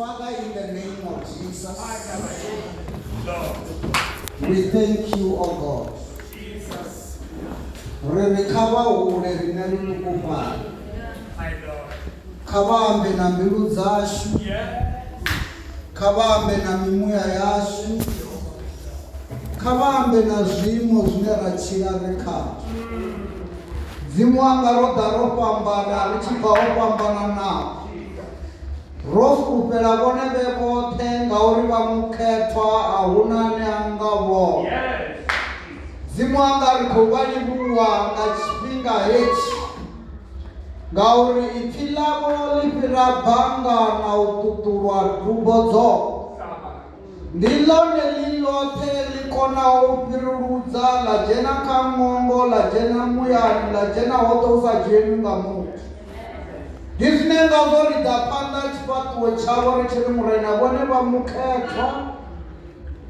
Father, in the name of Jesus, we thank you, O God. Ri ri kha vha hule riṋe ri ṱukufhale. Kha vha ambe na mbilu dzashu, kha vha ambe na mimuya yashu, kha vha ambe na zwiimo zwine ra tshila ri khazwo. Mudzimu wanga, ro ḓa ro fhambana, ri tshi bva ho fhambananaho. Ro fulufhela vhone vhe vhoṱhe ngauri vha mukhethwa, a huna ane a nga vhone. Mudzimu wanga, ri khou vha livhuwa nga tshifhinga hetshi, ngauri ipfi ḽavho ḽi fhira banga na u ṱuṱulwa dubo dzoṱhe. Ndi ḽone ḽi ḽoṱhe ḽi konaho u fhiruludza, ḽa dzhena kha ṅongo, ḽa dzhena muyani, ḽa dzhena hoṱhe hu sa dzhenwi nga muthu. Ndi zwine ngazwo ri ḓa phanḓa tshifhaṱuwo tshavho ri tshi ri, Murena, vhone vha mukhethwa.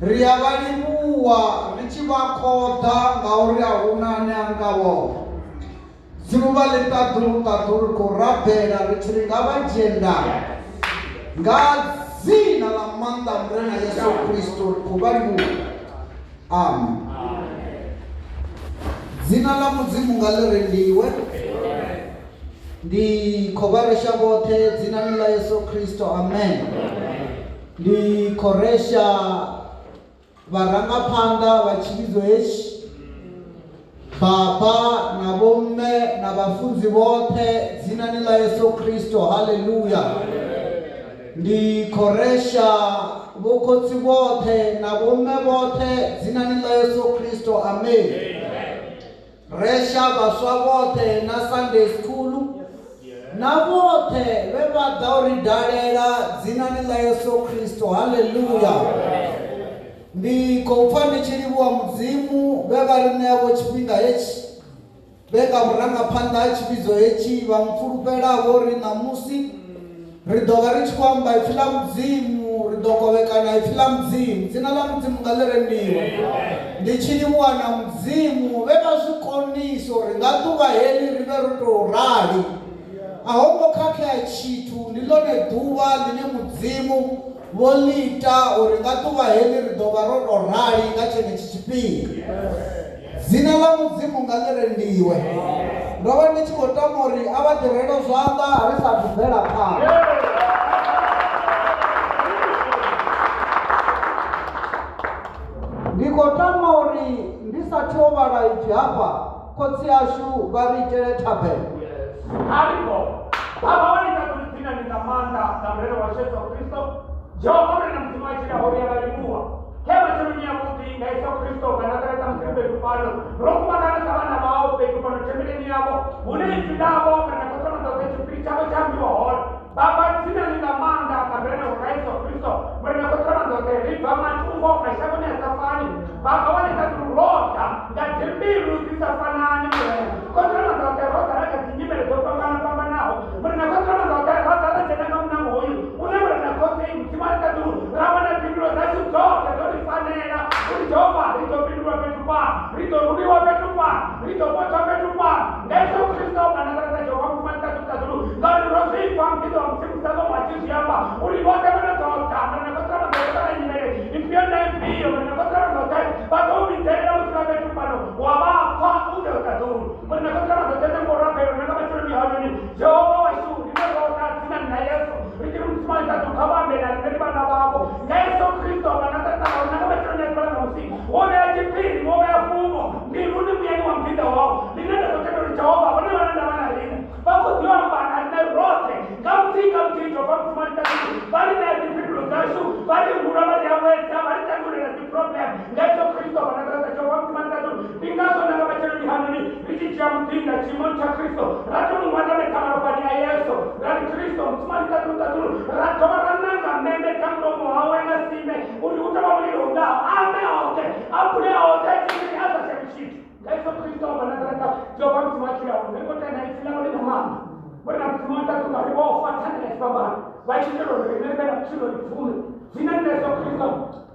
Ri a vha livhuwa ri tshi vha khoḓa ngauri a huna ane a nga vhone. Mudzimu vha ḽiṱaḓulu ṱaḓulu, ri khou rabela ri tshi ri nga vha dzhie ndanga nga dzina ḽa maanḓa Murena Yesu Kristo, ri khou vha livhuwa. Amen. Dzina ḽa Mudzimu nga ḽi rendiwe. Ndi khou vha resha vhoṱhe dzinani ḽa Yesu Kristo. Amen. Ndi khou resha vharangaphanḓa vha tshivhidzo hetshi, baba na vhomme na vhafunzi vhoṱhe dzinani ḽa Yesu Kristo. Haleluya. Ndi khou resha vhokhotsi vhoṱhe na vhomme vhoṱhe dzinani ḽa Yesu Kristo. Amen. Resha vhaswa vhoṱhe na Sunday school na vhoṱhe vhe vha ḓa u ri dalela dzinani ḽa Yesu Kristo. Haleluya. Ndi khou pfa ndi tshi livhuwa Mudzimu vhe vha ri ṋea vho tshifhinga hetshi, vhe nga vhurangaphanḓa ha tshivhidzo hetshi vha mpfulufhela vho ri ṋamusi ri ḓo vha ri tshi khou amba ipfi ḽa Mudzimu, ri ḓo kovhekana ipfi ḽa Mudzimu. Dzina ḽa Mudzimu nga ḽi rendiwe. Ndi tshi livhuwa na Mudzimu vhe vha zwi konisa uri nga ḓuvha heḽi ri vhe ro tou rali. A ho ngo khakhea tshithu, ndi ḽone ḓuvha ḽine Mudzimu vho ḽi ita uri nga ḓuvha heḽi ri ḓo vha ro tou rali nga tshenetshi tshifhinga. Dzina ḽa Mudzimu nga ḽi rendiwe. Ndo vha ndi tshi khou tama uri a vha ḓirele zwanḓa ri sa athu bvela phanḓa. Ndi khou tama uri ndi sa thu o vhala ipfi hafha, khotsi ashu vha ri itele thabelo. Ariko, Baba wa ḽiṱaḓulu, dzinani nga maanḓa ḽa Murena wa Yesu Kristo, Jehova Murena Mudzimu a tshilaho, ri a vha livhuwa. Khe matsheloni avhuḓi nga Yesu Kristo nga Nazareta, musi ri fhethu fhano ro kuvhangana sa vhana vhao fhethu fhano thembeleni yavho, hune ipfi ḽavho, Murena Khotsi wa maanḓa oṱhe, tshiphiri tshavho tsha ambiwa hone. Baba, dzinani ḽa maanḓa ḽa Murena wa Yesu Kristo, Murena Khotsi wa maanḓa oṱhe, ri bva matungo mashangoni a sa fani. Baba wa ḽiṱaḓulu, ro ḓa nga dzimbilu dzi sa fanani, Murena Khotsi wa maanḓa oṱhe, ro ḓa na kha dzinyimele dzo fhambana fhambanaho, Murena Khotsi wa maanḓa oṱhe, ro ḓa ra dzhena nga muṋango hoyu une, Murena Khotsi Mudzimu wa ḽiṱaḓulu, ra wana phindulo dzashu dzoṱhe dzo ri fanela uri Jehova ri ḓo fhindulwa fhethu fhano, ri ḓo ruliwa fhethu fhano, ri ḓo fhodzwa fhethu fhano nga Yesu Kristo wa Nazareta, Jehova Mudzimu wa ḽiṱaḓulu ṱaḓulu, ngauri ro zwi pfa muḓinḓa wa Mudzimu Salomo a tshi zwi amba uri vhoṱhe vha no ḓo ḓa, Murena Khotsi wa maanḓa oṱhe, vha na nyimele ifhio na ifhio, Murena Khotsi wa maanḓa oṱhe, vha ḓo u vhidzelela musi vha fhethu fhano, wa vha pfa u ḓe ṱaḓulu. Murena Khotsi wa maanḓa oṱhe, nṋe ngo rabela na nga matsheloni hanoni, Jehova washu, riṋe ro ḓa dzinani ḽa Yesu ri tshi ri Mudzimu wa ḽiṱaḓulu kha vha ambe na riṋe ri vhana vhavho nga Yesu Kristo wa Nazareta, ngauri na nga matsheloni a ḓuvha ḽa ṋamusi wo vhea tshiphiri, wo vhea fhungo mbiluni muyani wa muḓinḓa wau ḽine nda ḓo tenda uri Jehova vhone vha na ndavha na riṋe, vha khou ḓi amba na riṋe roṱhe nga muthihi nga muthihi. Jehova Mudzimu wa ḽiṱaḓulu, vha ri ṋea dziphindulo dzashu, vha ri hula, vha ri awedza, vha ri tandululela dzi-problem nga Yesu Kristo wa Nazareta. Jehova Mudzimu wa ḽiṱaḓulu, ndi ngazwo na nga matsheloni hanoni ri tshi dzhia muḓinḓa tshiimoni tsha Kristo, ra tou mu gwadamedza malofhani a Yesu, ra ri Kristo Mudzimu wa ḽiṱaḓulu ṱaḓulu, ra dovha ra nanga mmembe dza mulomo wawe nga sime uri hu tou vha mulilo u ngaho ame oṱhe, a bule oṱhe tshiphiri a sa shavhi tshithu nga Yesu Kristo wa Nazareta. Jehova Mudzimu a tshilaho, ri khou tenda ipfi ḽavho ḽi na maanḓa. Murena Mudzimu wa ṱaḓulu, ngauri vho fa thanda ya tshifhambano vha tshi itela uri riṋe ri vhe na vhutshilo, ri pfume. Dzinani ḽa Yesu Kristo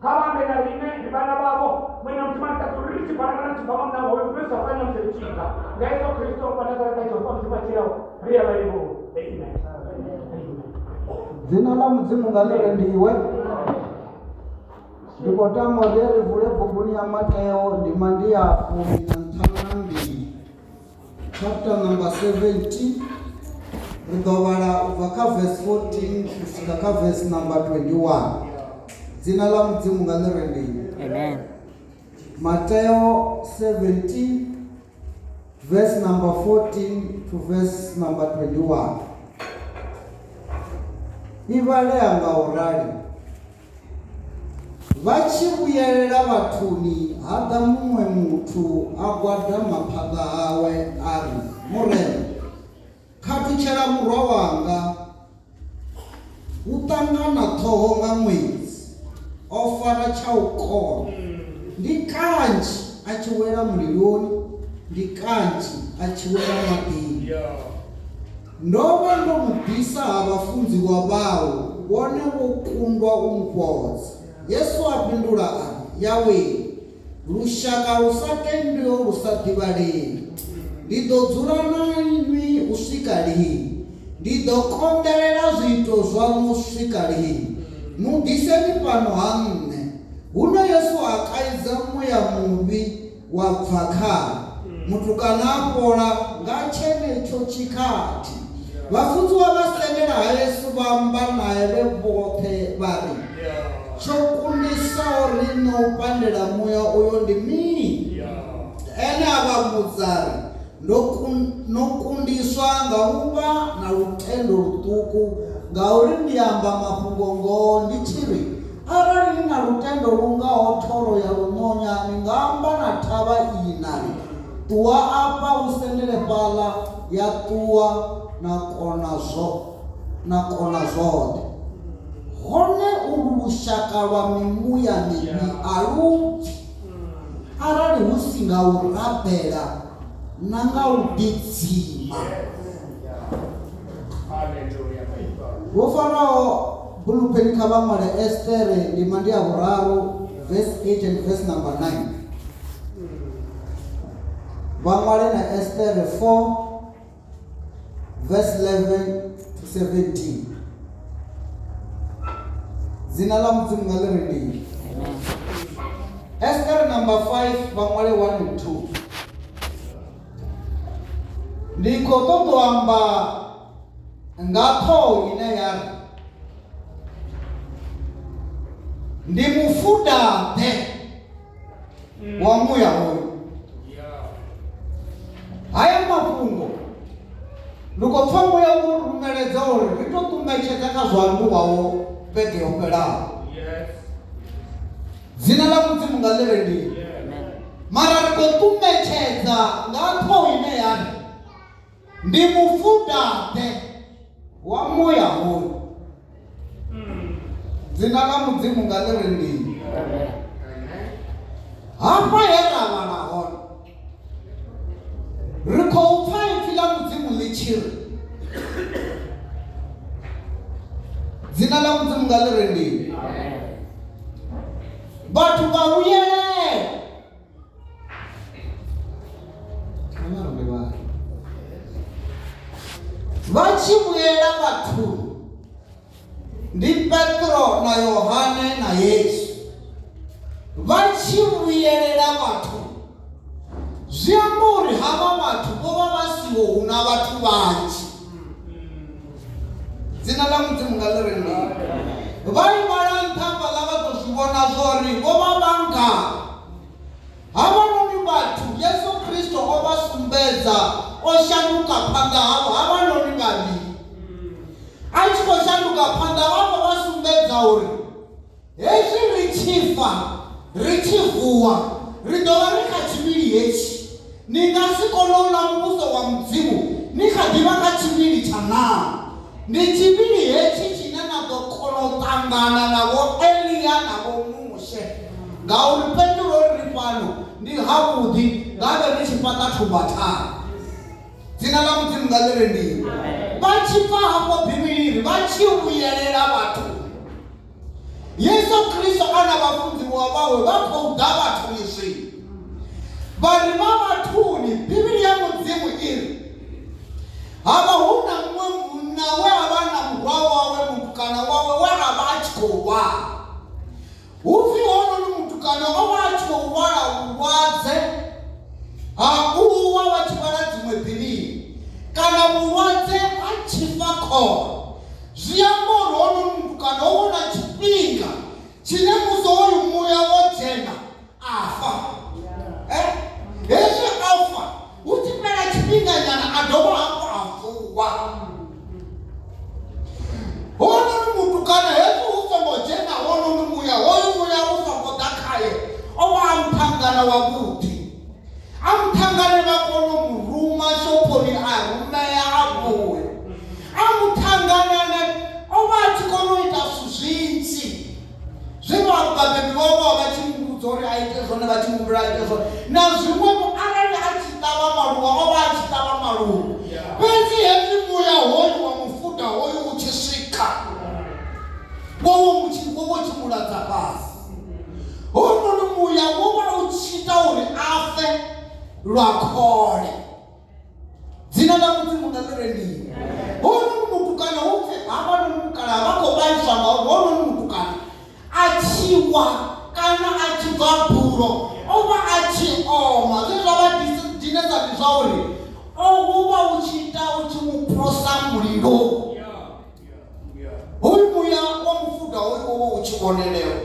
kha vha ambe na riṋe ri vhana vhavho. Murena Mudzimu wa ḽiṱaḓulu, ri tshi balangana ri tshi bva nga muṋango hoyu ri sa fani na musi ri tshi bva nga Yesu Kristo wa Nazareta. Jehova Mudzimu a tshilaho, ri a vha livhuwa. Amen. Amen. Dzina ḽa Mudzimu nga ḽi rendiwe. Ndi khou tama uri ri vule buguni ya Mateo ndima ndi ya 12, chapter number 70. Ri ḓo vhala u bva kha verse 14 u swika kha verse number 21. Dzina ḽa Mudzimu nga ḽi rendiwe. Amen. Mateo 17 verse number 14 to verse number 21. I vhalea nga u rali. Vha tshi vhuyelela vhathuni ha ḓa muṅwe muthu a gwadama phanḓa hawe a ri, Murena, khathutshela murwa wanga, u ṱangana ṱhoho nga ṅwedzi, o fara tsha u kona. Ndi kanzhi a tshi wela muliloni, ndi kanzhi a tshi wela maḓini. Ndo vha ndo mu ḓisa ha vhafunziwa vhau, vhone vho kundwa u mu fhodza. Yesu a fhindula a ri, Yawee, lushaka lu sa tendiho lu sa ḓivhalei, ndi ḓo dzula na inwi u swika lini? Ndi ḓo konḓelela zwiito zwaṋu u swika lini? Mu ḓiseni fhano ha nṋe. Huno Yesu a kaidza muya muvhi wa bva khae, mutukana a fhola nga tshenetsho tshikhathi. Vhafunziwa vha sendela ha Yesu vha amba nae vhe vhoṱhe vha ri, Tsho kundisaho riṋe u pandela muya uyo ndi mini? Ene a vha vhudza a ri, No kundiswa nga u vha na lutendo luṱuku, ngauri ndi amba mafhungo-ngoho ndi tshi ri, Arali ni na lutendo lu ngaho thoro ya luṋonya, ni nga amba na thavha iyi na ri, Ṱuwa afha u sendele fhaḽa, ya ṱuwa, na kona zwo, na kona zwoṱhe. Hone ulwu lushaka lwa mimuya mivhi a lu pfi, arali hu si nga u rabela na nga u ḓidzima. Vho faraho bulupeni kha vha ṅwale Estere ndima ndi ya vhuraru verse 8 and verse number 9. Vha ṅwale na Estere 4 verse 11 to 17. Dzina ḽa Mudzimu nga ḽi rendiwe. Amen. Estere number 5 vha ṅwale 1 and 2. Ndi khou ṱoḓa u amba nga ṱhoho ine ya ri ndi mufuda-ḓe wa muya hoyu. Haya mafhungo ndi khou pfa muya wo rumeledza uri ri to ṱumetshedza kha zwo ambiwaho vhege yo fhelaho. Dzina ḽa Mudzimu nga ḽi rendiwe. Mara ri khou ṱumetshedza nga ṱhoho ine ya ri ndi mufuda-ḓe wa muya hoyu. Dzina ḽa Mudzimu nga ḽi rendiwe. Hafha he ra vhala hone ri khou pfa ipfi ḽa Mudzimu ḽi tshi ri dzina ḽa Mudzimu nga ḽi rendiwe. Vhathu vha vhuyelela vha tshi vhuyela vhathuni ndi Petro na Yohane na Yesu vha tshi vhuyelela vhathu zwi amba uri havha vhathu vho vha vha siho hu na vhathu vhanzhi. Dzina ḽa Mudzimu nga ḽi rendiwe. Vha i vhala nṱha hafhaḽa vha ḓo zwi vhona zwori vho vha vha ngafhi. Havhanoni vhathu Yesu Kristo o vha sumbedza o shanduka phanḓa havho havhanoni vhavhili. A tshi khou shanduka phanḓa havho vha sumbedza uri Hezwi ri tshi fa, ri tshi vuwa, ri ḓo vha ri kha tshivhili hetshi. Ni nga si kone u ḽa Muvhuso wa Mudzimu ni kha ḓi vha kha tshivhili tsha ṋama. Ndi tshivhili hetshi tshine na ḓo kona u ṱangana na Vho-Elia na Vho-Mushe. Ngauri Petro o ri, Ri fhano, ndi havhuḓi, ngavhe ri tshi fhaṱa thumba tharu. Dzina ḽa Mudzimu nga ḽi rendiwe. Vha tshi bva hafho Bivhili i ri, vha tshi vhuyelela vhathuni. Yesu Kristo a na vhafunziwa vhawe vha khou ḓa vhathuni zwino. Vha ri vha vhathuni, Bivhili ya Mudzimu i ri, Ha vha hu na muṅwe munna we a vha na muholo. murwa wawe mutukana wawe we a vha a tshi khou lwala. Hu pfi hounoni mutukana o vha a tshi khou lwala vhulwadze ha u wa vha tshi vhala dziṅwe Bivhili kana vhulwadze ha tshifakhole. Zwi amba uri hounoni mutukana ho vha na tshifhinga tshine musi hoyu muya wo dzhena a fa. Eh? Hezwi a fa hu tshi fhela tshifhinganyana a dovha hafhu a vuwa. Hounoni mutukana hezwi hu songo dzhena hounoni muya, hoyu muya u songo ḓa khae, o vha a muṱhangana wavhuḓi. A muṱhangane vha kona u mu ruma shophoni a rumea a vhuya. A muṱhangana o vha a tshi kona u ita zwithu zwinzhi zwe vhabebi vhawe vha vha vha tshi mu vhudza uri a ite zwone, vha tshi mu humbela a ite zwone. Na zwiṅwe-vho arali a tshi ṱavha maluvha o vha a tshi ṱavha maluvha. Fhedzi hezwi muya hoyu wa mufuda hoyu u tshi swika, wo vha u tshi mu ladza fhasi. Hounoni muya wo vha u tshi ita uri a fe lwa khole. Dzina ḽa Mudzimu nga ḽi rendiwe. Hounoni mutukana hu pfi havhanoni mukalaha vha khou vhaiswa ngauri hounoni mutukana a tshi wa kana a tshi bva bulo o vha a tshi oma. Zwe zwa vha dinesa ndi zwa uri o vha u tshi ita u tshi mu posa muliloni. Hoyu muya wa mufuda hoyu wo vha u tshi vhonelewa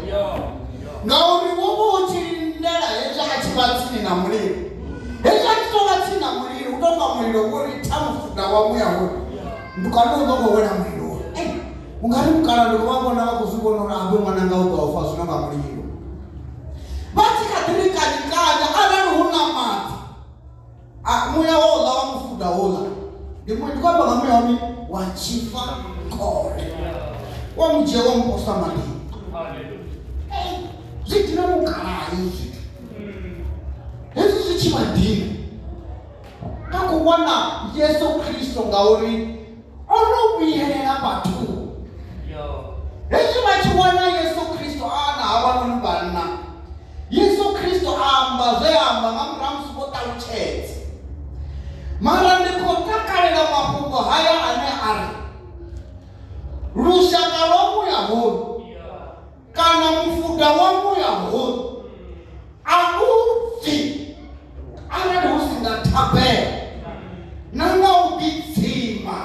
ngauri wo vha u tshi lindela hezwi a tshi vha tsini na mulilo. Hezwi a tshi tou vha tsini na mulilo, u tou nga mulilo wo ritha mufuda wa muya hoyu, mutukana u ḓo khou wela muliloni. Ei, u nga ri mukala ndi khou vha vhona vha khou zwi vhona uri avhe ṅwananga u ḓo fa zwino nga mulilo. Vha tshi kha ḓi ri kani kani arali hu na maḓi A muya wouḽa wa mufuda houḽa ndi mu- ndi khou amba nga muya wa mini wa tshifa khole wa mu dzhia wa mu posa maḓini. Ei, zwi dina mukalaha hezwi zwithu hezwi zwi tshi vha dina ka khou wana Yesu Kristo ngauri o no vhuyelela vhathuni. Hezwi vha tshi wana Yesu Kristo a na havhanoni vhanna, Yesu Kristo a amba zwe a amba nga murahu musi vho ṱalutshedza. Mara ndi khou takalela mafhungo haya ane a ri lushaka lwa muya holu kana mufuda wa muya holu a u bvi arali hu si nga thabelo na nga u ḓidzima.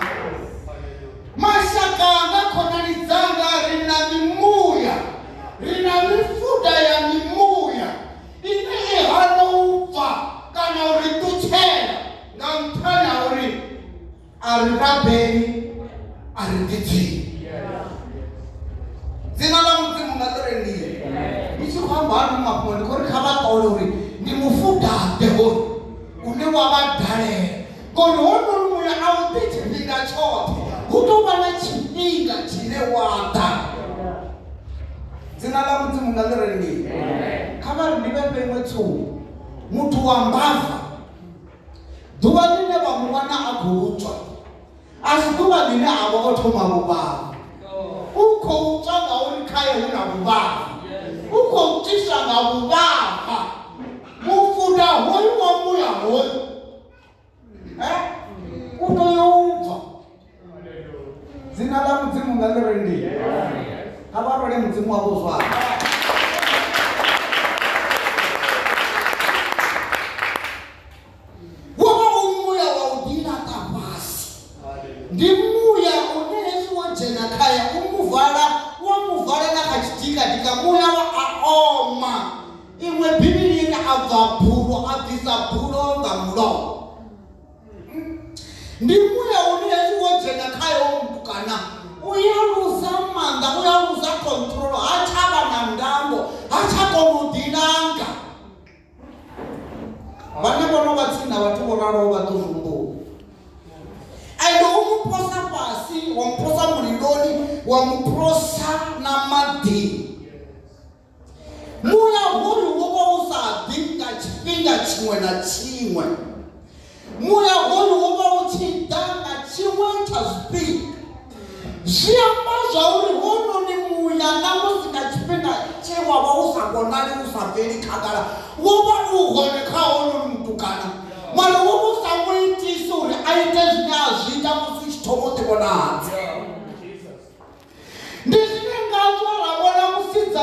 Mashaka anga, khonani dzanga, ri na mimuya, ri na mifuda ya mimuya ine i hana u bva kana u ri ṱutshela nga nṱhani ha uri a ri rabeli, a ri ḓidzimi. Dzina ḽa Mudzimu nga ḽi rendiwe. Ndi tshi khou amba ano mafhungo ndi khou ri kha vha ṱole uri ndi mufuda-ḓe hoyu une wa vha dalela. Ngori honoyu muya a u ḓi tshifhinga tshoṱhe, hu tou vha na tshifhinga tshine wa ḓa. Dzina ḽa Mudzimu nga ḽi rendiwe. Kha vha ri ndi vha fhe iṅwe tsumbo. Muthu wa mbava ḓuvha ḽine vha mu wana a khou tswa a si ḓuvha ḽine a vha o thoma vhuvhava. U khou tswa ngauri khae hu na vhuvhava, u khou tswiswa nga vhuvhava. Mufuda hoyu wa muya hoyu eh, u tea u bva. Dzina ḽa Mudzimu nga ḽi rendiwe. Kha vha rwele Mudzimu wavho zwanḓa. Wo vha u muya wa u ḓilaṱa fhasi. Ndi muya une hezwi wo dzhena khae u mu vala, wa mu vala na kha tshidikadika, muya wa a oma. Iṅwe Bivhili i ri a bva bulo, a bvisa bulo nga mulomo. Ndi muya une hezwi wo dzhena khae wo mutukana u ya luza maanḓa, u ya luza control, ha tsha vha na ndango, ha tsha kona u ḓilanga. Vhane vho no vha tsini na vhathu vho raloho vha ḓo zwi humbula. Ende u mu posa fhasi, wa mu posa muliloni, wa mu posa na maḓini. Muya hoyu wo vha u sa ḓi nga tshifhinga tshiṅwe na tshiṅwe. Muya hoyu wo vha u tshi ḓa nga tshiṅwe tsha zwifhinga. Zwi amba zwa uri hounoni muya na musi nga tshifhinga tshe wa vha u sa vhonali u sa bveli khagala, wo vha u hone kha hounoni mutukana, mara wo vha u sa mu itisi uri a ite zwine a zwi ita musi u tshi thoma u ḓivhonadza.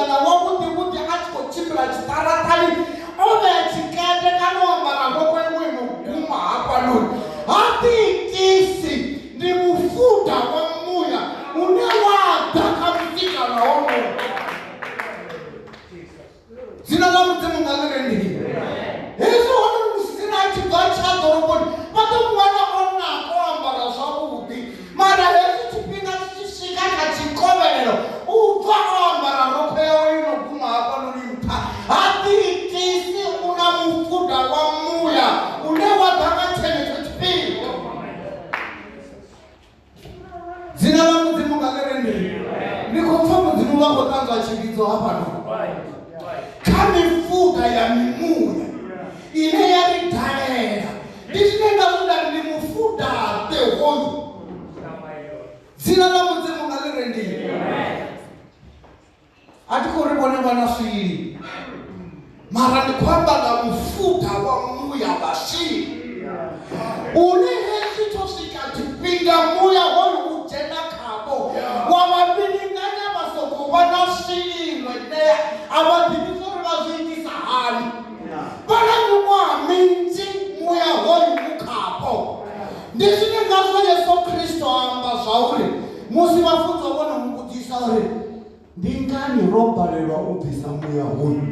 musidzana wavhuḓi vhuḓi a tshi khou tshimbila tshiṱaraṱani o vhea tshikete kana o ambara rokho iṅwe ino guma hafhanoni ha ḓiitisi ndi mufuda wa muya une wa ḓa kha musikana wonoyo. Dzina ḽa Mudzimu nga ḽi rendiwe. Hezwi hone musidzana a tshi bva tsha ḓoroboni vha ḓo mu wana o naka o ambara zwavhuḓi, mara hezwi tshifhinga tshi tshi swika kha tshikovhelelo u bva o ambara rokho yawe i no guma hafhanoni nṱha. Ha ḓiitisi u na mufuda wa muya une wa ḓa nga tshenetsho tshifhinga. Dzina ḽa Mudzimu nga ḽi rendiwe. Ndi khou pfa Mudzimu vha khou ṱanzwa tshivhidzo hafhano kha mifuda ya mimuya ine ya ri dalela. Ndi zwine ngazwo nda ri ndi mufuda-ḓe hoyu. Dzina ḽa Mudzimu nga ḽi rendiwe. A thi khou ri vhone vha na swili, mara ndi khou amba nga mufuda wa muya wa swili une hezwi tsho swika tshifhinga muya hoyu u dzhena khavho wa vha vhilinganya vha sokou vha na swili ḽo a vha ḓivhi uri vha zwi itisa hani. Vha na miṅwaha minzhi muya hoyu u khavho. Ndi zwine ngazwo Yesu Kristo a amba zwauri musi vhafunziwa vho no mu vhudzisa uri ndi ngani ro balelwa u bvisa muya hoyu.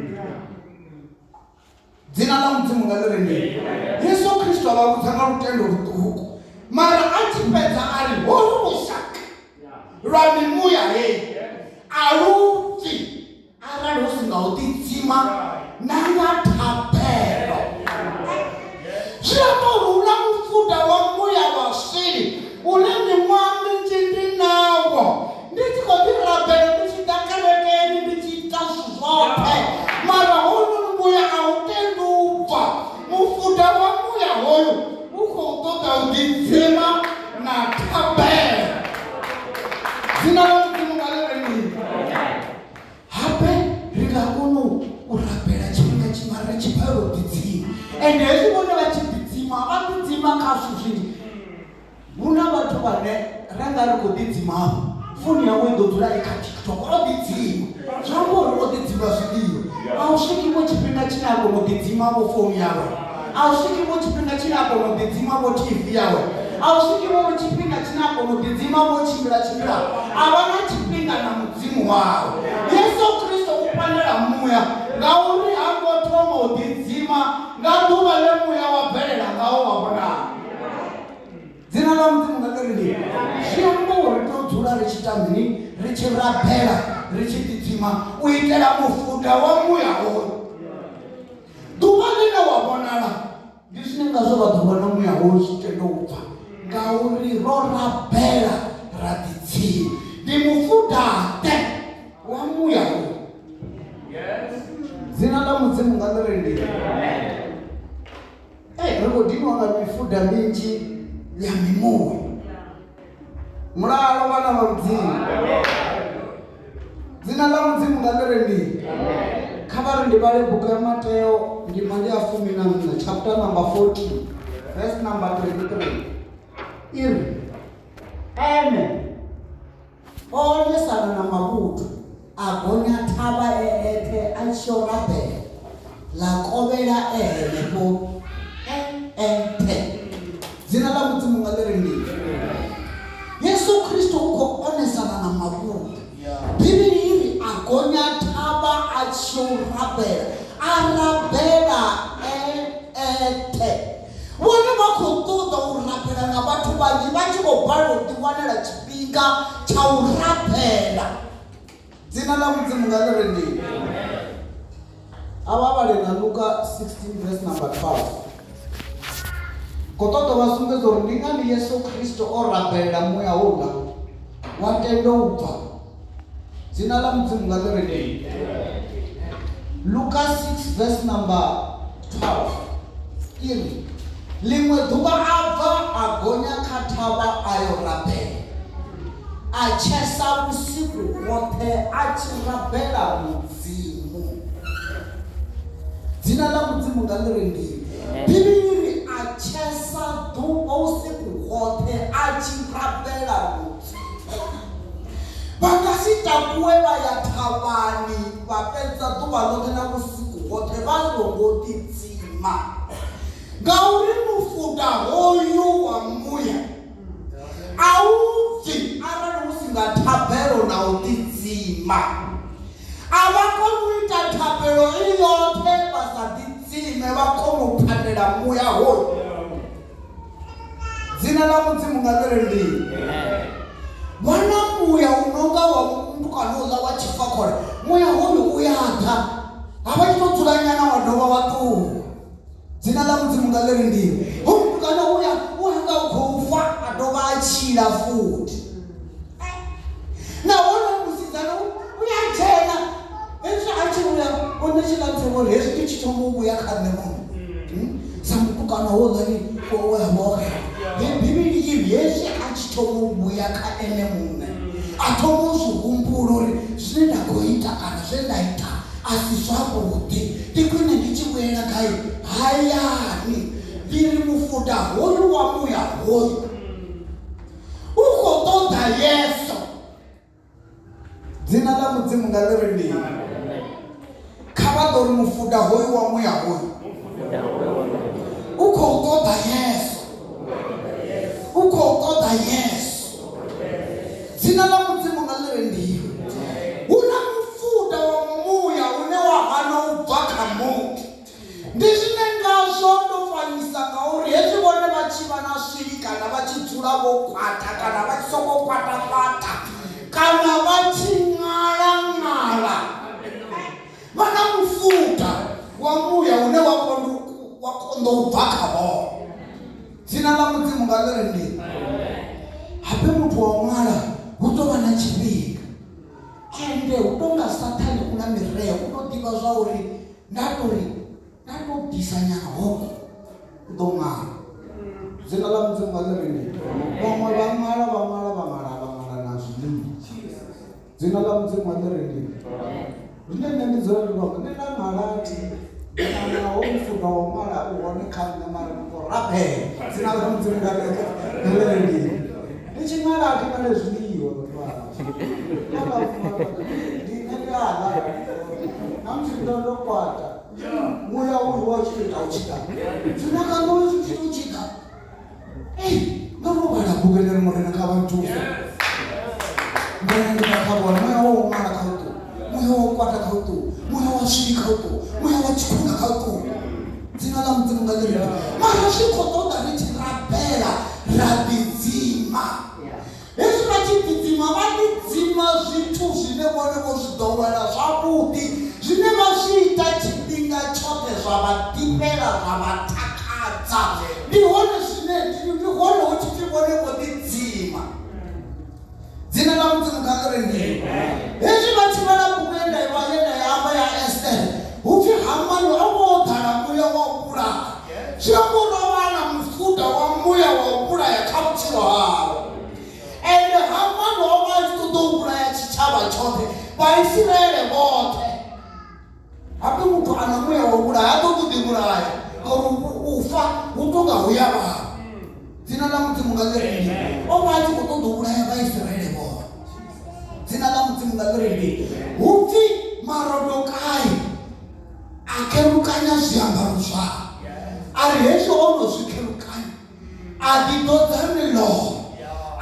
Dzina ḽa Mudzimu nga ḽi rendiwe. Yesu Kristo a vha vhudza nga lutendo luṱuku, mara a tshi fhedza a ri holu lushaka lwa mimuya heyi a lu pfi arali hu si nga u ḓidzima na nga thabelo. Zwi amba uri hu na mufuda wa muya wa swili une miṅwaha minzhi ndi nawo ndi tshi khou ḓi rabela, ndi tshi ḓa kerekeni, ndi tshi ita zwithu zwoṱhe, mara hounoni muya a u tendi u bva. Mufuda wa muya hoyu u khou ṱoḓa u ḓidzima na thabelo. Dzina ḽa Mudzimu nga ḽi rendiwe. Hape ri nga kona u rabela tshifhinga tshiṅwe ri tshi balelwa u ḓidzima, ende hezwi vhone vha tshi ḓidzima vha ḓidzima kha zwithu zwinzhi. Hu na vhathu vhane ra nga ri khou ḓidzima hafho, founu yawe i ḓo dzula i kha TikTok o ḓidzima, zwi amba uri o ḓidzima zwiḽiwa. A hu swiki vho tshifhinga tshine a kona u ḓidzima vho founu yawe, a hu swiki vho tshifhinga tshine a kona u ḓidzima vho TV yawe, a hu swiki vho tshifhinga tshine a kona u ḓidzima vho tshimbila tshimbila, a vha na tshifhinga na Mudzimu wawe. Yesu Kristo u pandela muya ngauri ha ngo thoma u ḓidzima nga ḓuvha ḽe muya wa bvelela ngawo wa vhonala. Dzina ḽa Mudzimu nga ḽi rendiwe. Zwi amba uri ri tea u dzula ri tshi ita mini? Ri tshi rabela, ri tshi ḓidzima u itela mufuda wa muya hoyu. Ḓuvha ḽine wa vhonala ndi zwine ngazwo vha ḓo vhona muya hoyu zwi tenda u bva ngauri ro rabela ra ḓidzima. Ndi mufuda-ḓe wa muya hoyu? Dzina ḽa Mudzimu nga ḽi rendiwe. Hey, ri khou diniwa nga mifuda minzhi ya mimuya. Mulalo vhana vha Mudzimu. Dzina ḽa Mudzimu nga ḽi rendiwe. Kha vha ri ndi vhale bugu ya Mateo ndima ndi ya 14 chapter number 14 verse number 23 i ri ene o onesana na mavhuthu a gonya thavha e eṱhe a tshi yo rabela, ḽa kovhela e henefho e eṱhe. Dzina ḽa Mudzimu nga ḽi rendiwe. Yesu Kristo u khou onesana na mavhuthu. Bivhili i ri a gonya thavha a tshi yo rabela, a rabela e eṱhe. Vhone vha khou ṱoḓa u rabela na vhathu vhanzhi vha tshi khou balelwa u ḓiwanela tshifhinga tsha u rabela. Dzina ḽa Mudzimu nga ḽi rendiwe. A vha vhale na Luka 16 verse number 12. Khou ṱoḓa vha sumbedza uri ndi ngani Yesu Kristo o rabelela muya houḽa wa tenda u bva. Dzina ḽa Mudzimu nga ḽi rendiwe. Luka 6 verse number 12 i ri ḽiṅwe ḓuvha a bva a gonya kha thavha a yo rabela, a tshesa vhusiku hoṱhe a tshi rabela Mudzimu. Dzina ḽa Mudzimu nga ḽi rendiwe. Bivhili i ri a tshesa ḓuvha vhusiku hoṱhe a tshi rabela Mudzimu. Vha nga si takuwe vha ya thavhani. fhedza ḓuvha ḽoṱhe na vhusiku hoṱhe vha songo ḓidzima. Ngauri mufuda hoyu wa muya a u bvi arali hu si nga thabelo na u ḓidzima. A vha koni u ita thabelo i yoṱhe vha sa ḓidzime vha kona u pandela muya hoyu. Dzina ḽa Mudzimu nga ḽi rendiwe. Vha na muya u no nga wa mutukana uḽa wa tshifakhole, muya hoyu u ya ḓa, ha vha tshi tou dzula nyana wa dovha wa ṱuwa. Dzina ḽa Mudzimu nga ḽi rendiwe. Hoyu mutukana uya u nga u khou fa a dovha a tshila futhi. Nahone musidzana u ya dzhena hezwi a tshi vhuya o nṋe tshi ḽa thoma uri hezwi ndi tshi thoma u vhuya kha nṋe muṋe sa mutukana houḽani we a vha o xela. Bivhili i ri hezwi a tshi thoma u vhuya kha ene muṋe a thoma u zwi humbula uri zwine nda khou ita kana zwe nda ita a si zwavhuḓi, ndi khwine ndi tshi vhuyela gai hayani. Ndi ri mufuda hoyu wa muya hoyu u khou ṱoḓa Yesu. Dzina ḽa Mudzimu nga ḽi rendiwe. Kha vha ḓo ri mufuda hoyu wa muya hoyu u khou ṱoḓa Yesu, u khou ṱoḓa Yesu. Dzina ḽa Mudzimu nga ḽi rendiwe. Hu na mufuda wa muya une wa hana u bva kha muthu. Ndi zwine ngazwo ndo fanyisa ngauri hezwi vhone vha tshi vha na swili kana vha tshi dzula vho kwata kana vha tshi sokou kwata-kwata kana vha tshi ṅala-ṅala, vha na mufuda wa muya une wa wa konḓa u bva kha vhone. Dzina ḽa Mudzimu nga ḽi rendiwe. Habe muthu wa u ṅala hu tou vha na tshifhinga ende hu tou nga Sathane u na mireo, u tou ḓivha zwa uri Nda tou ri, nda tou ḓisa nyana hoko, u ḓo ṅala. Dzina ḽa Mudzimu nga ḽi rendiwe. Vhaṅwe vha ṅala, vha ṅala, vha ṅala, vha ṅala na zwiḽiwa. Dzina ḽa Mudzimu nga ḽi rendiwe. Zwine nṋe ndi dzula ndi khou amba, nṋe nda ṅala thi naho mufuda wa u ṅala u hone kha nṋe mara ndi khou rabela. Dzina ḽa Mudzimu nga ḽi rendiwe. Ndi tshi ṅala a thi ṅale zwiḽiwa vhathu vha hashu. Ndi nṋe ndi a ḽa. Na musi ndo ndo kwata muya uyu wa tshi ita u tshi ḓa. Zwino kha nṋe u tshi tshi ḓa. Ei, ndo ro vhala bugu ine ri Murena kha vha nthuse. Murena ndi bva kha vhone muya wa u ṅala kha u ṱuwa, muya wa u kwata kha u ṱuwa, muya wa swili kha u ṱuwa, muya wa tshikhuna kha u ṱuwa. Dzina ḽa Mudzimu nga ḽi rendiwe. Mara zwi khou ṱoḓa ri tshi rabela ra ḓidzima. Hezwi vha tshi ḓidzima, vha ḓidzima zwithu zwine vhone vho zwi ḓowela zwavhuḓi, zwine vha zwi ita tshifhinga tshoṱhe zwa vha ḓifhela, zwa vha takadza. Ndi hone zwine, ndi hone hu tshi pfi vhone vho ḓidzima. Dzina ḽa Mudzimu kha ḽi rendiwe. Hezwi vha tshi vhala bugu ye nda i vha ye nda i amba ya Estere, hu pfi Hamani o vha o ḓala muya wa u vhulaha. Zwi amba uri o vha a na mufuda wa muya wa u vhulaya kha vhutshilo hawe. Ende Hamani o vha a tshi ṱoḓa u vhulaya tshitshavha tshoṱhe, Vhaisiraele vhoṱhe. Habe muthu a na muya wa u vhulaya ha ṱoḓi u ḓivhulaya ngauri u fa hu tou nga hu ya vhavha. Dzina ḽa Mudzimu nga ḽi rendiwe. O vha a tshi khou ṱoḓa u vhulaya Vhaisiraele vhoṱhe. Dzina ḽa Mudzimu nga ḽi rendiwe. Hu pfi Marodokai a kherukanya zwiambaro zwawe. A ri hezwi o no zwi kherukanya a ḓiḓodza milora.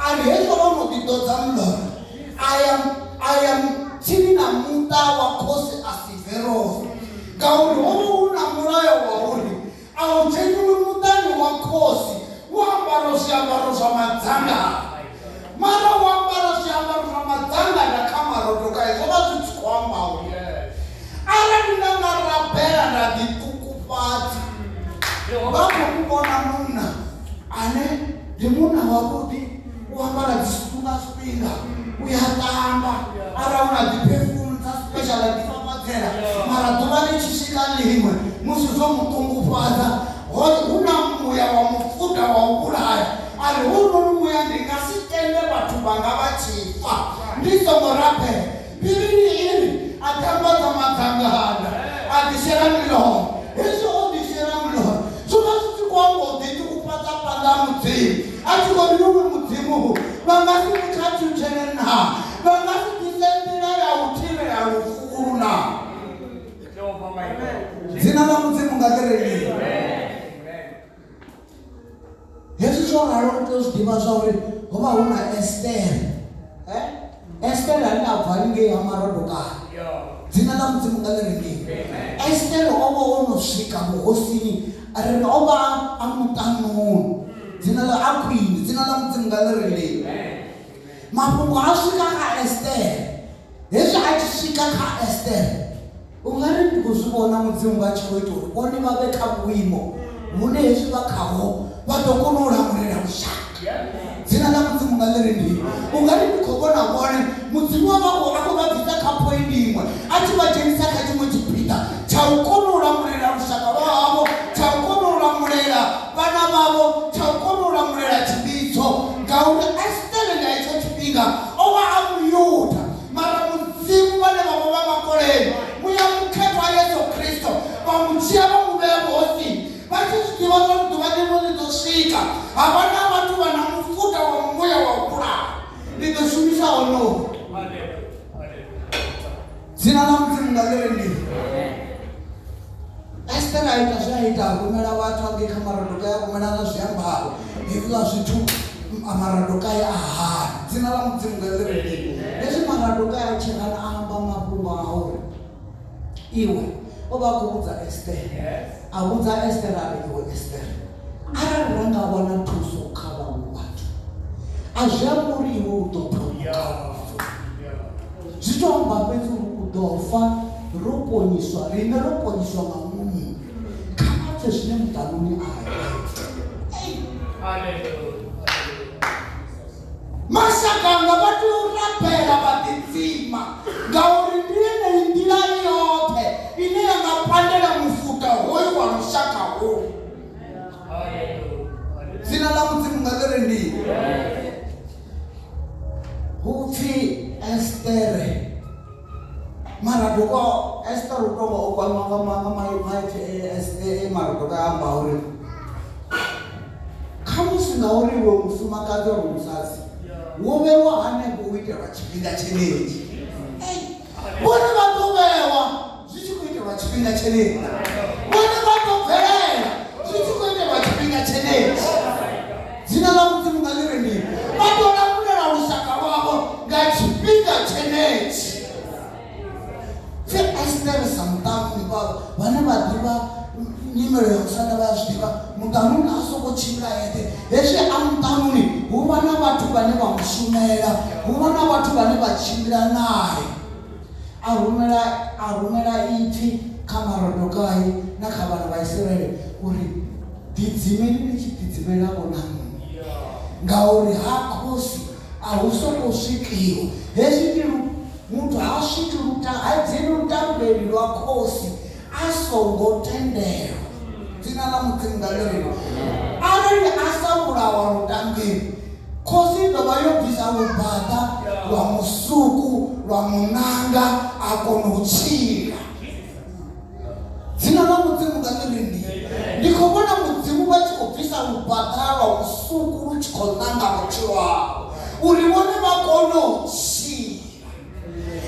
A ri hezwi o no ḓiḓodza milora a ya a ya tsini na muṱa wa khosi Asiverosi ngauri ho vha hu na mulayo wa uri a hu dzheniwi muṱani wa khosi wo ambara zwiambaro zwa madzangano. Mara u ambara zwiambaro zwa madzanganda kha Marodokai zwo vha zwi tshi khou amba uri arali nda nga rabela nda ḓiṱukufhadza, vha khou mu vhona munna ane ndi munna wavhuḓi, u ambara dzisutu nga zwifhinga, u ya ṱamba, arali hu na dziphefumi dza special a ḓifafadzela, mara ḓuvha ḽi tshi swika ḽiṅwe musi zwo mu ṱungufhadza, hu na muya wa mufuda wa u vhulaya. A ri, Hounoni muya ndi nga si tende vhathu vhanga vha tshi fa ndi songo rabela. Bivhili i ri, A ḓiambadza madzanganda, a ḓishela milora. Hezwi o ḓishela milora, zwo vha zwi tshi khou amba u ḓiṱukufhadza phanḓa ha Mudzimu, a tshi khou ri, Iwe Mudzimu, vha nga si nkhathutshele naa? Vha nga si ḓise nḓila ya u thivhela lufu ulu naa? tou ralo ri tea u zwi ḓivha zwa uri ho vha hu na Estere. Estere ane a bva haningei ha Marodokai. Dzina ḽa Mudzimu nga ḽi rendiwe. Estere o vha o no swika vhuhosini, ri ri o vha a muṱanuni. Dzina ḽa a khwine, dzina ḽa Mudzimu nga ḽi rendiwe. Mafhungo a swika kha Estere. Hezwi a tshi swika kha Estere, u nga ri ndi khou zwi vhona Mudzimu vha tshi khou ita uri vhone vha vhe kha vhuimo vhune hezwi vha khaho vha ḓo kona u lamulela lushaka. Dzina ḽa Mudzimu nga ḽi rendiwe. U nga ri ndi khou vhona vhone Mudzimu wa vha khou a khou vha bvisa kha phoindi iṅwe a tshi vha dzhenisa kha tshiṅwe tshipiḓa tsha u kona u lamulela lushaka lwa havho, tsha u kona u lamulela vhana vhavho, tsha u kona u lamulela tshivhidzo. Ngauri Estere nga hetsho tshifhinga o vha a Muyuda, mara Mudzimu vhane vha vha vha makoleni, Muya Mukhethwa Yesu Kristo, vha mu dzhia vha mu vhea vhuhosini, vha tshi zwi ḓivha zwa uri ḓuvha ḽiṅwe ḽi ḓo swika ha vha na vhathu vha na mufuda wa muya wa u vhulaha. Ndi ḓo shumisa honoho. Dzina ḽa Mudzimu nga ḽi rendiwe. Estere a ita zwe a ita, a rumela vhathu hangei kha Maradokai, a rumela na zwiambaro hezwiḽa zwithu Maradokai a hana. Dzina ḽa Mudzimu nga ḽi rendiwe. Hezwi Maradokai a tshi hana a amba mafhungo a uri iwe o vha a khou vhudza Estere, a vhudza Estere a ri iwe Estere, arali ra nga wana thuso kha vhaṅwe vhathu a zwi ambi uri iwe u ḓo phonyoka lufu. Zwi to amba fhedzi uri u ḓo fa ro ponyiswa, riṋe ro ponyiswa nga muṅwe munna. Kha vha pfe zwine muṱanuni a ita. Mashaka anga vha tea u rabela vha ḓidzima ngauri ndi yeneyi nḓila i yoṱhe ine ya nga pandela mufuda hoyu wa lushaka holu. Dzina ḽa Mudzimu nga ḽi rendiwe. Hu pfi Estere Maradokai, Estere u tonga o kwamiwa nga nga maipfi e Maradokai a amba uri khamusi ngauri iwe mufumakadzi or musadzi wo vhewa hanefho u itelwa tshifhinga tshenetshi. Vhone vha ḓo vhewa zwi tshi khou itelwa tshifhinga tshenetshi, vhone vha ḓo bvelela zwi tshi khou itelwa tshifhinga tshenetshi. Dzina ḽa Mudzimu nga ḽi rendiwe. Vha ḓo lamulela lushaka lwavho nga tshifhinga tshenetshi. Pfi Estere sa muṱanuni, vhane vha ḓivha nyimelo ya musanda vha ya zwi ḓivha, muṱanuni ha sokou tshimbila eṱhe. Hezwi a muṱanuni hu vha na vhathu vhane vha mu shumela, hu vha na vhathu vhane vha tshimbila nae. A rumela a rumela ipfi kha Maradokai na kha vhana vha Isiraele uri, Ḓidzimeni ni tshi ḓidzimela-vho na nṋe, ngauri ha khosi a hu sokou swikiwa. Hezwi ndi lu, muthu ha swiki luta, ha dzheni lutambeli lwa khosi a songo tendelwa. Dzina ḽa Mudzimu nga ḽi rendiwe. Arali a sa vhulawa lutambeli, khosi i ḓo vha yo bvisa lubaḓa lwa musuku lwa muṋanga a kona u tshila. Dzina ḽa Mudzimu nga ḽi rendiwe. Ndi khou vhona Mudzimu vha tshi khou bvisa lubaḓa lwa musuku lu tshi khou ṋanga vhutshilo havho uri vhone vha kone u tshila.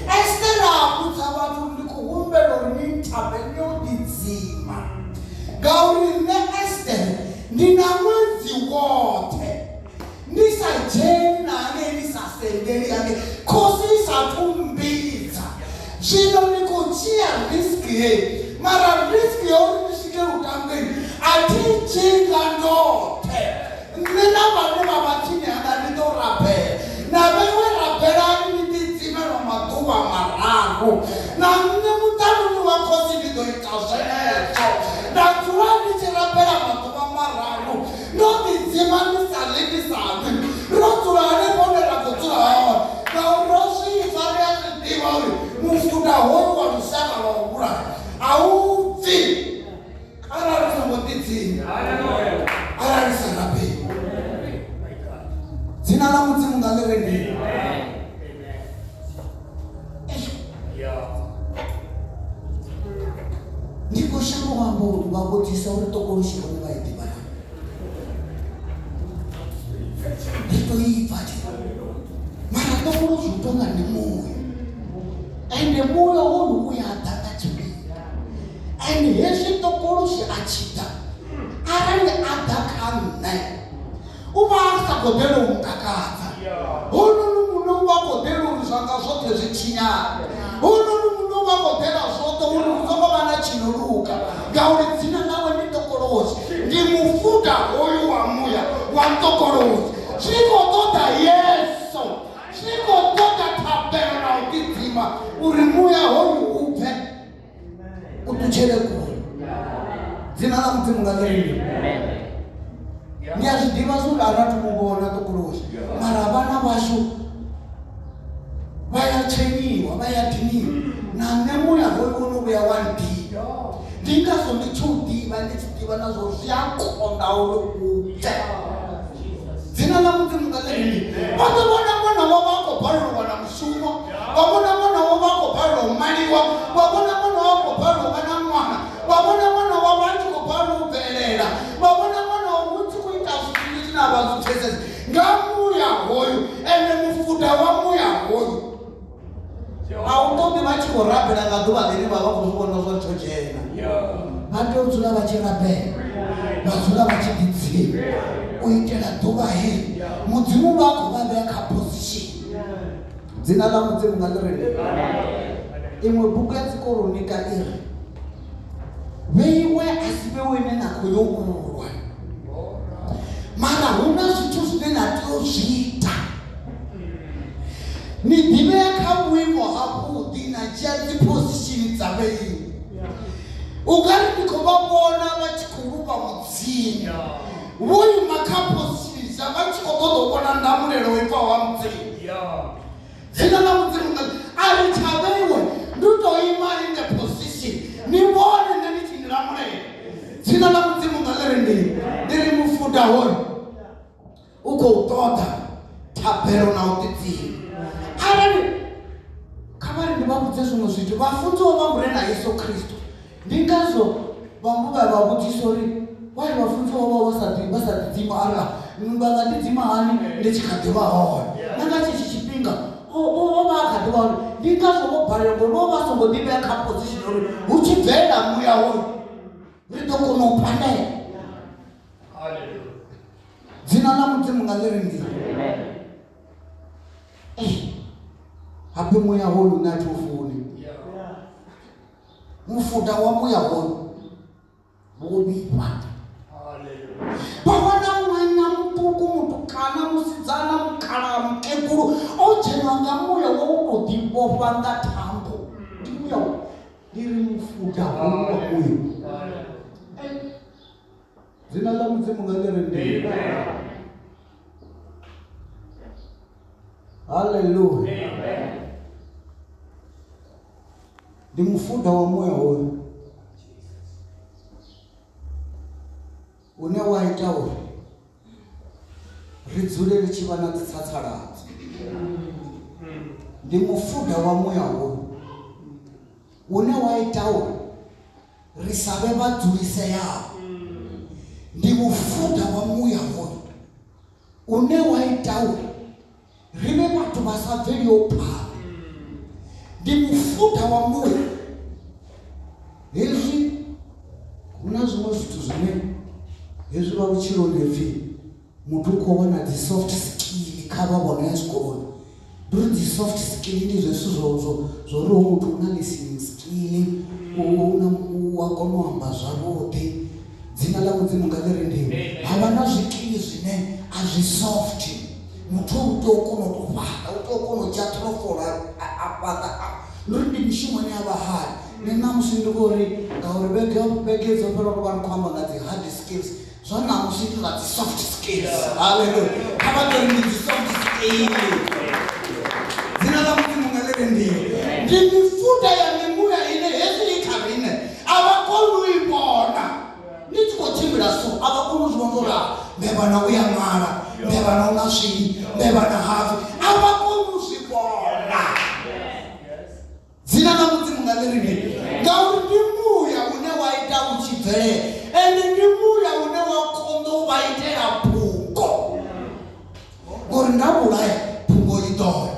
Estere a vhudza vhathu uri ndi khou humbela uri ni nthabele ni yo ḓidzima ngauri nṋe Estere ndi na ṅwedzi woṱhe ndi sa dzheni na hangei ndi sa sendeli hangei khosi i sa thu mmbidza. Zwino ndi khou dzhia risk heyi mara risk ya uri ndi swike lutambeni a thi i dzhii nga ndoṱhe. Nṋe na vhane vha vha tsini hanga ri ḓo rabela. Na vheiwe rabelani ni ḓidzime lwa maḓuvha mararu. Na nṋe muṱanuni wa khosi ndi ḓo ita zwenezwo. Nda dzula ndi tshi rabela maḓuvha mararu ndo ḓidzima ndi sa ḽi ndi sa nwi. Ro dzula hanefho hune ra khou dzula hone ngauri ro zwi pfa, ri a zwi ḓivha uri mufuda hoyu wa lushaka lwa u vhulaya a u bvi. Arali ri songo ḓidzima, arali ri sa rabeli, dzina ḽa Mudzimu nga ḽi rendiwe. Ndi khou shavha u amba uri vha vhudzisa uri ṱokoloshi vhone vha i ḓivha na. Ri to i pfa thi. Mara ṱokoloshi u tonga ndi muya. Ende muya wonu u ya ḓa nga tshifhinga. And hezwi ṱokoloshi a tshi ḓa, arali a ḓa kha nṋe, U vha a sa khou ḓela u ntakadza. Hounoni muṋe u vha a khou ḓela uri zwanga zwoṱhe zwi tshinyale. Hounoni muṋe u vha a khou ḓela zwoṱhe uri hu songo vha na tshi no luga, ngauri dzina ḽawe ndi Ṱokolosi. Ndi mufuda hoyu wa muya wa Ṱokolosi. Zwi khou ṱoḓa Yesu, zwi khou ṱoḓa thabelo na u ḓidzima uri muya hoyu u bve. U ṱutshele kule. Dzina ḽa Mudzimu nga ḽi rindwe. Ndi a zwi ḓivha zwi uri a rathu mu vhona Ṱokolosi, mara vhana vhashu vha ya tswenyiwa, vha ya diniwa. Na nṋe muya hoyu wo no vhuya wa nndina. Ndi ngazwo ndi tshi u ḓivha, ndi tshi ḓivha na zwo zwi a konḓa uri u bve. Dzina ḽa Mudzimu nga ḽi rindwe. Vha ḓo vhona ṅwana wavho a khou balelwa u wana mushumo, vha vhona ṅwana wavho a khou balelwa u maliwa, vha vhona ṅwana wavho a khou balelwa u vha na ṅwana, vha vhona ṅwana wavho a tshi khou balelwa u bvelela, vha vhona ṅwana wavho u tshi khou ita zwithu zwinzhi zwine a vha zwi pfesesi nga muya hoyu. Ende mufuda wa muya hoyu a u ṱoḓi vha tshi khou rabela nga ḓuvha ḽine vha vha khou zwi vhona zwa tsho dzhena. Vha tea u dzula vha tshi rabela, vha dzula vha tshi ḓidzima u itela ḓuvha heḽi Mudzimu vha khou vha vhea kha position. Dzina ḽa Mudzimu nga ḽi rende. Iṅwe bugu ya Dzikoronika i ri, Vheiwe a si vheiwe ine na khou yo ulwa, mara hu na zwithu zwine na tea u zwi ita. Ni ḓivhea kha vhuimo havhuḓi na dzhia dzi phozishini dza vheiwe. U nga ri ndi khou vha vhona vha tshi khou luvha Mudzimu vho ima kha phozishini dza vha tshi khou ṱoḓa u vhona ndamulelo i bvaho ha Mudzimu. Dzina ḽa Mudzimu nga a ri tsha vheiwe ndi u tou ima in the position ni vhone nṋe ndi tshi ni lamulela. Dzina ḽa Mudzimu nga ḽi ri ndi ndi ri mufuda hoyu u khou ṱoḓa thabelo na u ḓidzima. Arali kha vha ri ndi vha vhudze zwiṅwe zwithu, vhafunziwa vha Murena Yesu Kristo ndi ngazwo vhaṅwe vha vha vhudzisa uri why vhafunziwa vha vha sa ḓi vha sa ḓidzima a ri "Ah, vha nga ḓidzima hani ndi tshi kha ḓi vha hone na nga tshetsho tshifhinga o o vha a kha ḓi vha hone ndi ngazwo vho balelwa ngori vho vha songo ḓivhea kha position uri hu tshi bvelela muya hoyu ri ḓo kona u pandela. Dzina ḽa Mudzimu nga ḽi ri ndi. Habe muya hoyu nṋe a thi u funi. Mufuda wa muya hoyu wo vhifha. Vha wana ṅwana muṱuku, mutukana, musidzana, mukalaha, mukegulu o dzhenwa nga muya wa u tou ḓivhofha nga thambo. Ndi muya ndi ri mufuda hoyu wa muya. Dzina ḽa Mudzimu nga ḽi ri ndi. Haleluya. Ndi mufuda wa muya hoyu une wa ita uri ri dzule ri tshi vha na dzitsatsaladzo. Ndi mufuda wa muya hoyu une wa ita uri ri sa vhe vha dzuliseaho. Ndi mufuda wa muya hoyu une wa ita uri ri vhe vhathu vha sa bveliho phanḓa. Ndi mufuda wa muya hezwi hu na zwiṅwe zwithu zwine hezwi vha vhutshiloni hepfi muthu u khou wana dzi soft skill kha vha vhona ya zwikoloni ndi uri dzi soft skill ndi zwezwi zwo zwo zwo uri hoyu muthu u na listening skill u na u a kona u amba zwavhuḓi dzina ḽa mudzimu nga ḽi ri ndi ha vha na zwikili zwine a zwi soft muthu u tea u kona u tou fhaṱa u tea u kona u dzhia ṱhirofolo a fhaṱa ndi uri ndi mishumo ine ya vha hard nṋe ṋamusi ndi khou ri ngauri vhege vhege dzo fhelaho ro vha ri khou amba nga dzi hard skills Zwa ṋamusi ndi zwa dzi soft skills. Haleluya. Kha vha tori ndi dzi soft skills. Dzina ḽa Mudzimu nga ḽi rendiwe. Ndi mifuda ya mimuya ine hezwi i kha riṋe a vha koni u i vhona. Ni tshi khou tshimbila so a vha koni u zwi vhona uri mbevhana u ya ṅwala, mbevhana u na swili, mbevhana hafi. A vha koni u zwi vhona. Dzina ḽa Mudzimu nga ḽi ri mini? Ngauri ndi muya une wa ita u tshi bvelela, ende ndi muya une wa konḓa u vha itela phungo. Ngori nda vhulaya phungo i ḓo ya.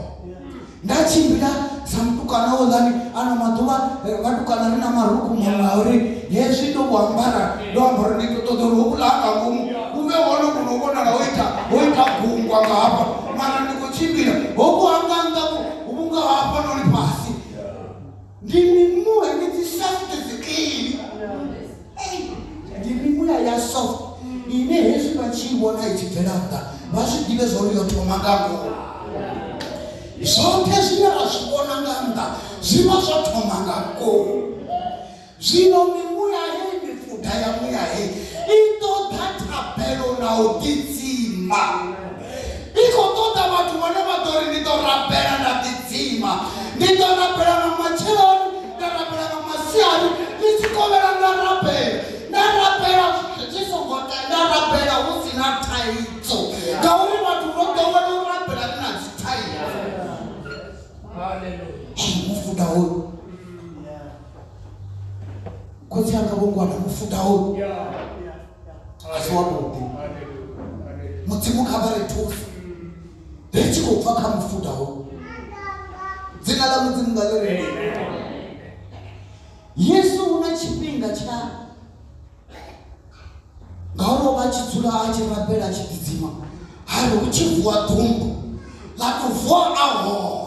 Nda tshimbila sa mutukana houḽani ano maḓuvha eh, vhatukana ri na marukhu maṅwe a uri hezwi ndo vhu ambara ndo ambara ndi ṱoḓa uri houḽa nga ngomu u vhe hone vhu no vhonala ho ita ho ita gungwa nga hafha mara ndi khou tshimbila hoku hanga nnḓa vhunga hafhanoni fhasi ndi mimuya ndi dzi soft dzikili ndi mimuya ya soft ine hezwi vha tshi vhona i tshi bvela nnḓa vha zwi ḓivhe zwa uri yo thoma nga ngomu zwoṱhe zwine ra zwi vhona nga nnḓa zwi vha zwo thoma nga ngomu zwino mimuya heyi mifuda ya muya heyi i ṱoḓa thabelo na u ḓidzima i khou ṱoḓa vhathu vhane vha ḓo ri ndi ḓo rabela nda ḓidzima ndi ḓo rabela nga matsheloni nda rabela nga masiari ḽi tshi kovhela nda rabela nda rabela zwi songo ta nda rabela hu si na thaidzo ngauri vhathu ro ḓowela u rabela ri na dzi thaidzo mufuda hoyu khotsi anga vho ngwana mufuda hoyu a si wavhuḓi mudzimu kha vha ri thuse ri tshi khou bva kha mufuda hoyu dzina ḽa mudzimu nga ḽi ri yesu hu na tshifhinga tsha ngauri o vha a tshi dzula a tshi rabela a tshi ḓidzima ha ri hu tshi vuwa ḓumbu ḽa tou vuwa a hone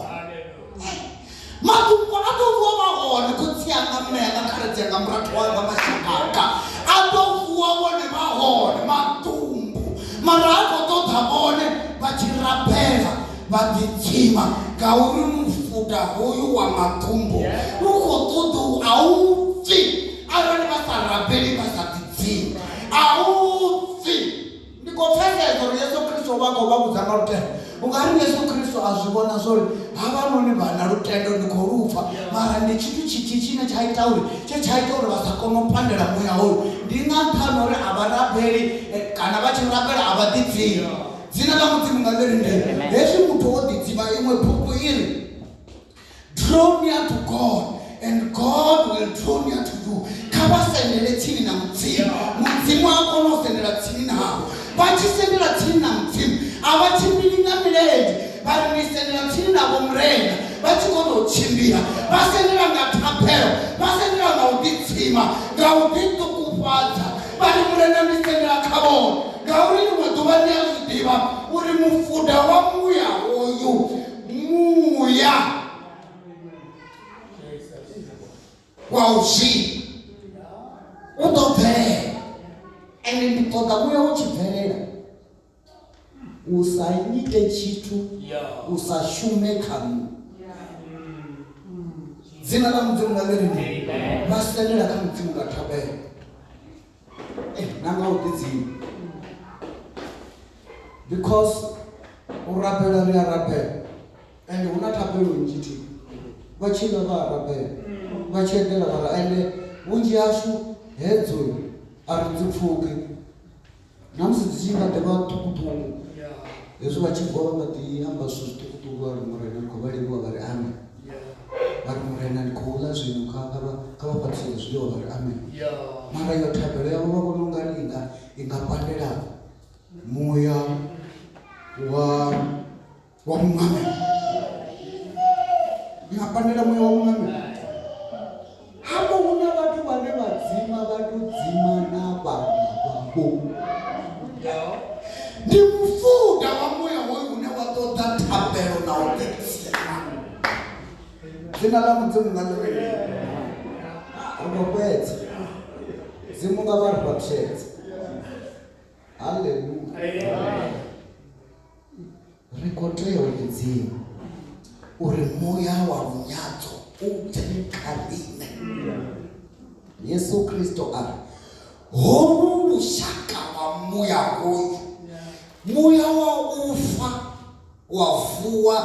maḓumbu a tou vuwa vha hone khotsi anga mme anga khaladzi anga murathu wanga mashaka anga a tou vuwa vhone vha hone maḓumbu mara a khou ṱoḓa vhone vha tshi rabela vha ḓidzima ngauri mufuda hoyu wa maḓumbu u khou ṱoḓa a u pfi arali vha sa rabeli vha sa ḓidzimi a u pfi ndi khou pfesesa uri yesu kristo vha khou vha vhudza nga lutendo u nga ri yesu kristo a zwi vhona zwori havhanoni vha na lutendo ndi khou lupfa mara ndi tshithu tshithihi tshine tsha ita uri tshe tsha ita uri vha sa kone u pandela muya hoyu ndi nga nṱhani uri a vha rabeli kana vha tshi rabela a vha ḓidzimi dzina ḽa mudzimu nga ḽi ri ndi hezwi muthu o ḓidzima iṅwe bugu i ri Draw near to God and God will draw near to you. Kha vha sendele tsini na Mudzimu. Mudzimu a kona u sendela tsini navho. Vha tshi sendela tsini na Mudzimu, a vha tshimbili nga milenzhe. Vha ri ndi sendela tsini navho Murena, vha tshi kona u tshimbila. Vha sendela nga thabelo, vha sendela nga u ḓidzima, nga u ḓiṱukufhadza. Vha ri Murena ndi sendela kha vhone. Ngauri ḽiṅwe ḓuvha ndi a zwi ḓivha uri mufuda wa muya hoyu muya wa u zwima u ḓo bvelela ende ndi ṱoḓa muya u tshi bvelela u sa nyite tshithu u sa shume kha nṋe dzina ḽa mudzimu nga ḽi ri ndi vha sendela kha mudzimu nga thabelo na nga u ḓidzima because u rabela ri a rabela ende hu na thabelo nnzhi thi vha tshi ḽa vha a rabela vha tshi eḓela vha ra ende vhunzhi hashu hedzo a ri dzi pfuki na musi dzi tshi nga ḓi vha ṱhukhuṱhukhu hezwi vha tshi vuwa vha nga ḓi amba zwithu zwiṱukuṱuku vha ri murena ndi khou vha livhuwa vha ri amen vha ri murena ndi khou ḽa zwino kha kha vha kha vha fhaṱutshedze zwiḽiwa vha ri amen mara iyo thabelo yavho vha vhona ungari i nga i nga pandela muya wa wa muṅamelo i nga pandela muya wa muṅamelo hafho hu na vhathu vhane vha dzima vha to dzima na vhana vhavho ndi mufuda wa muya hoyu une wa ṱoḓa thabelo na u ḓidzima dzina ḽa mudzimu nga ḽi ri ri khou fhedza dzimu nga vha ri fhaṱutshedze halleluya ri khou tea u ḓidzima uri muya wa lunyadzo u bve kha riṋe yesu kristo a ri holu lushaka lwa muya hoyu muya wa u fa wa vuwa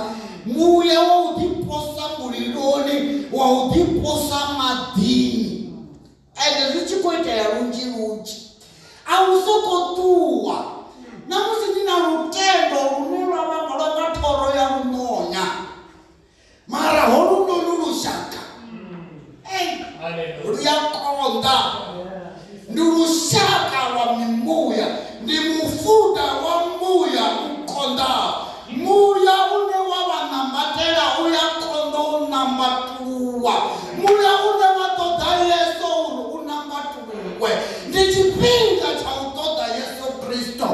muya wa u ḓiposa muliloni wa u ḓiposa maḓini ende zwi tshi khou itea lunzhi lunzhi a u sokou ṱuwa na musi ni na lutendo lune lwa vha lwa nga thoro ya luṋonya mara holunoni lushaka lu ya konḓa ndi lushaka lwa mimuya ndi mufuda wa muya u konḓaho muya une wa vha nambatela u ya konḓa u nambatuluwa muya une wa ṱoḓa yesu uri u nambatuluwe ndi tshifhinga tsha u ṱoḓa yesu kristo.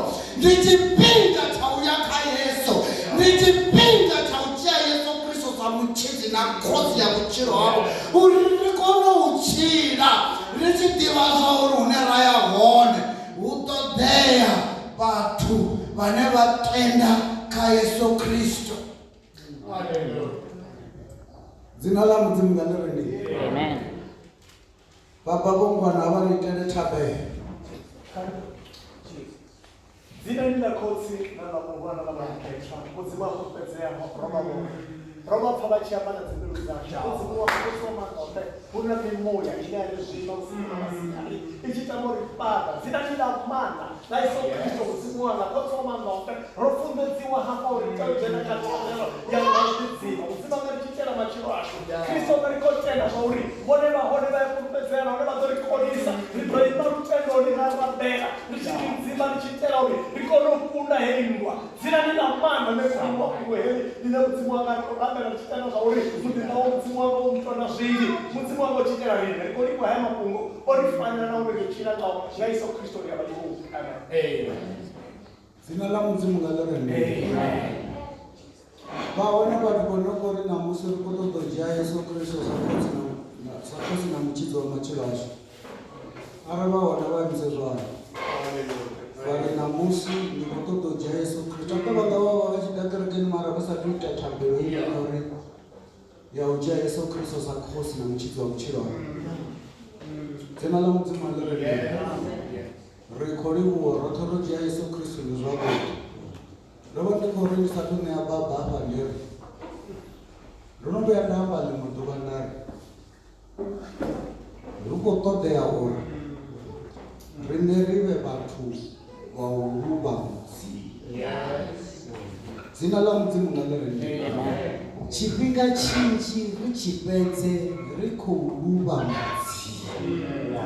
vhutshilo havho uri ri kone u tshila ri tshi ḓivha zwa uri hune ra ya hone hu ṱoḓea vhathu vhane vha tenda kha Yesu Kristo. Dzina ḽa Mudzimu nga ḽi rendiwe. Amen. Baba vho ngwana vha ri itele thabelo. Dzinani ḽa Khotsi na ḽa Murwa na ḽa Muya Mukhethwa, Mudzimu a fulufhedzeaho, ro vha vhona, ro vha pfa vha tshi amba na dzimbilu dzashu. Mudzimu wa Khotsi wa maanḓa oṱhe, hu na mimuya ine ya ri zwima vhusiku na masiari i tshi tama u ri fhaṱa. Dzinani ḽa maanḓa ḽa Yesu Kristo, Mudzimu wanga, Khotsi wa maanḓa oṱhe, ro funḓedziwa hafha uri ri tea u dzhena kha thabelo ya nga u ḓidzima. Mudzimu anga ri tshi itela matshilo ashu. Kristo nga ri khou tenda zwa uri vhone vha hone vha ya fulufhedzea nahone vha ḓo ri konisa. Ri ḓo ima lutendoni ra rabela ri tshi ḓidzima ri tshi itela uri ri kone u kunda heyi nndwa. Dzinani ḽa maanḓa ṋe mudzimu wa fhungo heḽi ḽine Mudzimu wanga ri khou rabela ri tshi tenda zwa uri muḓinḓa wa Mudzimu wanga wo mutwa na zwivhi. Mudzimu wanga u tshi itela riṋe. Ri khou livhuwa haya mafhungo o ri fanela nahone ri tshila ngao nga Yesu Kristo ri a vha livhuwa. Amen. Dzina ḽa Mudzimu nga ḽi rendiwe. Vha hone vhathu vho no khou ri ṋamusi ri khou ṱoḓa u dzhia Yesu Kristo sa Khotsi na sa Khosi na Mutshidzi wa matshilo ashu. Arali vha hone vha imise zwanḓa. Vha ri ṋamusi ndi khou ṱoḓa u dzhia Yesu Kristo. Afha vha nga vha vha vha tshi ḓa kerekeni mara vha sa thu ita thabelo ine ya uri ya u dzhia Yesu Kristo sa Khosi na Mutshidzi wa vhutshilo hanga. Dzina ḽa Mudzimu a ḽi rendiwe. Ri khou livhuwa roṱhe ro dzhia Yesu Kristo ndi zwavhuḓi. Ndo vha ndi khou ri ndi sathu ṋea baba hafha ndi ri ndo no vhuya nda amba ḽiṅwe ḓuvha nda ri hu khou ṱoḓea uri riṋe ri vhe vhathu vha u luvha Mudzimu. Dzina ḽa Mudzimu nga ḽi rendiwe. Tshifhinga tshinzhi ri tshi fhedze ri khou luvha Mudzimu.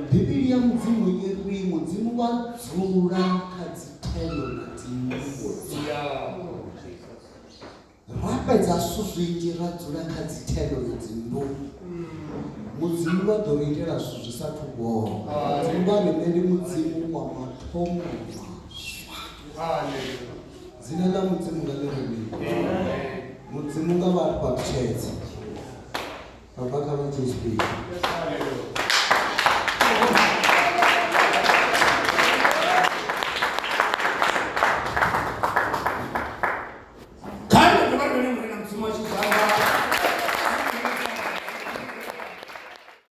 Bivhili ya Mudzimu i ri Mudzimu vha dzula kha dzi thendo na dzingubo dzavho. Ra fhedza zwithu zwinzhi ra dzula kha dzithendo na dzinnḓu. Mudzimu vha ḓo ri itela zwithu zwi sa thu vhona. Mudzimu vha riṋe ndi Mudzimu wa mathomo maswa. Dzina ḽa Mudzimu nga ḽi rendiwe. Mudzimu nga vha ri fhaṱutshedze. Baba kha vha dzhie tshifhinga.